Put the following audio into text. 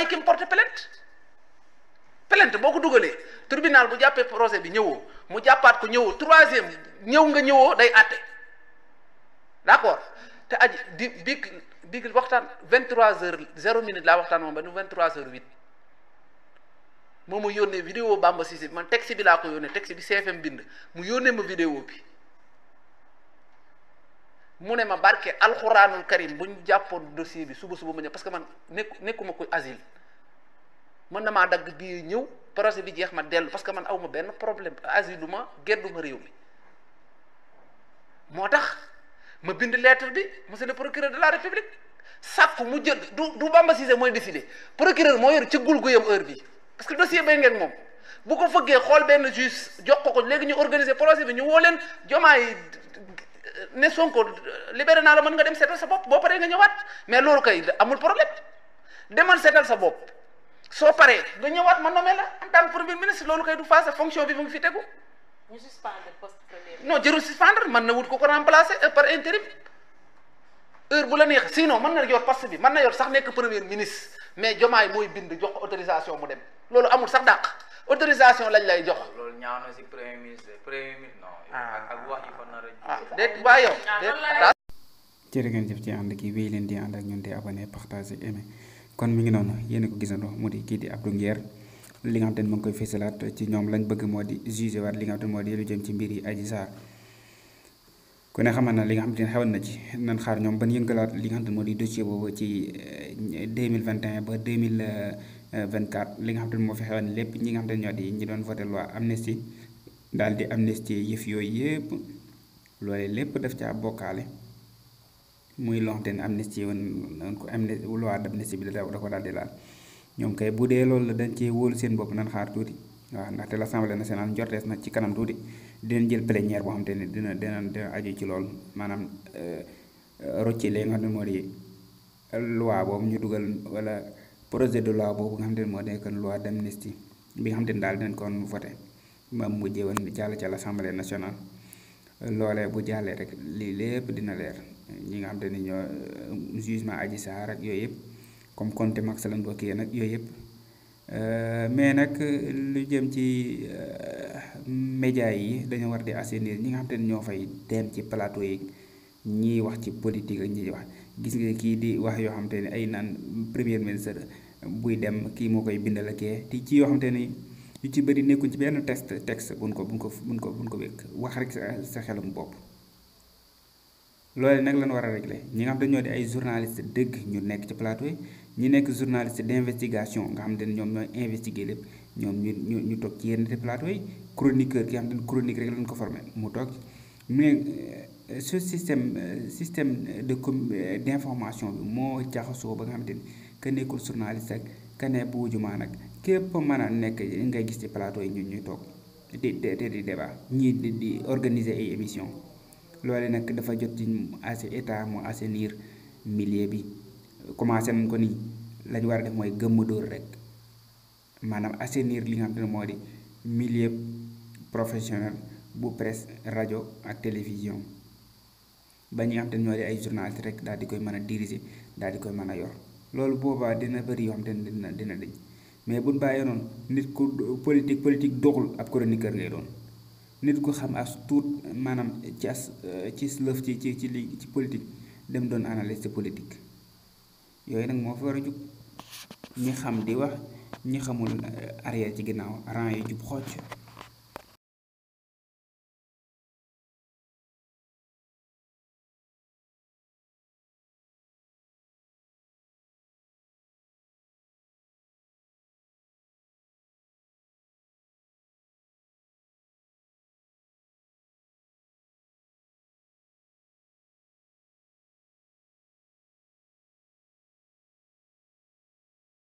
ki mu porté plainte boo ko dugalee tribunal bu jàppee procès bi ñëwoo mu jàppaat ko ñëwoo troisième ñëw nga ñëwoo day àtte d'accord te aji di bi waxtaan 23h0 laa waxtaan moom ba nu 23h08 moom mu yónnee vidéo Bamba Cissé bi man texte bi laa ko yónnee texte bi CFM bind mu yónnee ma vidéo bi mu ne ma barke alxuraanul karim bu ñu jàppoon dossier bi suba ma ñëw parce que man nekkuma ko asile mën na maa dagg bii ñëw procès bi jeex ma dellu parce que man awma benn problème asile lu ma gedduma réew mi moo tax ma bind lettre bi monsieur le procureur de la république sàkku mu jël du Bamba Cissé mooy décidé procureur moo yor ci gul gu yam heure bi parce que dossier bay ngeen moom bu ko fëggee xool benn juge jox ko léegi ñu organiser procès bi ñu woo leen Diomaye ne Sonko libéré naa la mën nga dem seetal sa bopp boo paree nga ñëwaat mais loolu kay amul problème demal seetal sa bopp soo paree nga ñëwaat ma nommé la en tant que premier ministre loolu kay du face fonction bi mu ngi fi tegu. ñu suspendre poste premier. non jërul suspendre mën na wut ko remplacer par intérim heure bu la neex sinon mën na yor poste bi mën na yor sax nekk premier ministre mais Diomaye mooy bind jox ko autorisation mu dem loolu amul sax dàq autorisation lañ lay jox. loolu ñaaw na si premier ministre non. ak wax yi fa nar a. déet waa yow déet. jërë ngeen jëf ci ànd kii wéy leen di ànd ak ñun te abonné partager aimer kon mi ngi noonu yéen a ko gisandoo mu di kii di Abdou Nguer li nga xam te ne mu ngi koy fésalaat ci ñoom lañ bëgg moo di jugé waat li nga xam te ne moo di lu jëm ci mbir yi Adji Sarr ku ne xamal na li nga xam te ne xewoon na ci nan xaar ñoom ban yëngalaat li nga xam te ne moo di dossier boobu ci 2021 ba 2024 li nga xam te ne moo fi xewoon lépp ñi nga xam te ne ñoo di ñi doon voté loi amnistie daal di amnistie yëf yooyu yëpp loolee lépp daf caa bokkaale muy loo xam te ne amnistie woon ko amnistie loi d'amnistie bi da ko daal di laal ñoom kay bu dee loolu la dañ cee wóolu seen bopp nan xaar tuuti waaw ndaxte l'Assemblée nationale njortees na ci kanam tuuti dinañ jël plénière boo xam te ne dina aju ci loolu maanaam rocci li nga xam ne moo di loi boobu ñu dugal wala projet de loi boobu nga xam te ne moo nekk loi d'amnistie bi nga xam te ne daal dinañ kon voté ma mujjee woon jàll ci l'Assemblée nationale loolee bu jàllee rek lii lépp dina leer ñi nga xam te ni ñoo jugement Adji Sarr ak yooyu yëpp comme compte max lañ ko kii nag yooyu yëpp mais nag lu jëm ci média yi dañoo war di assainir ñi nga xam te ni ñoo fay dem ci plateau yi ñiy wax ci politique ak ñi wax gis nga kii di wax yoo xam te ni ay naan premier ministre buy dem kii moo koy bindal ak kii ci yoo xam te ni yu ci bëri nekkuñ ci benn texte buñ ko wékk wax rek sa xelum bopp loolu nag lañ war a régler ñi nga xam te ñoo di ay journaliste dëgg ñu nekk ci plateau yi ñi nekk journaliste d'investigation nga xam te ne ñoom ñooy investiguer lépp ñoom ñu toog ci yenn plateau yi chroniqueur ki nga xam te ne chronique rek lañ ko formé mu toog mais ce système d'information bi moo jaxasoo ba nga xam te ni ka nekkul journaliste ak ka ne buujumaa nag képp mën a nekk ngay gis ci plateau yi ñuy toog di débat ñii di organiser ay émission loole nag dafa jot ci état mu assainir milieu bi commencé nañ ko nii lañ war a def mooy gëmm dóor rek maanaam assainir li nga xam te ne moo di milieu professionnel bu presse rajo ak télévision ba ñi nga xam te ne ñoo di ay journaliste rek daal di koy mën a diriger daal di koy mën a yor loolu boobaa dina bëri yoo xam te ne dina dañ mais buñ bàyyee noonu nit ku politique doxul ab chroniqueur ngay doon nit ku xam as tuut maanaam ci lëf ci politique dem doon analyste politique yooyu nag moo fi war a jug ñi xam di wax ñi xamul arrière ci ginnaaw rang yi jub xocc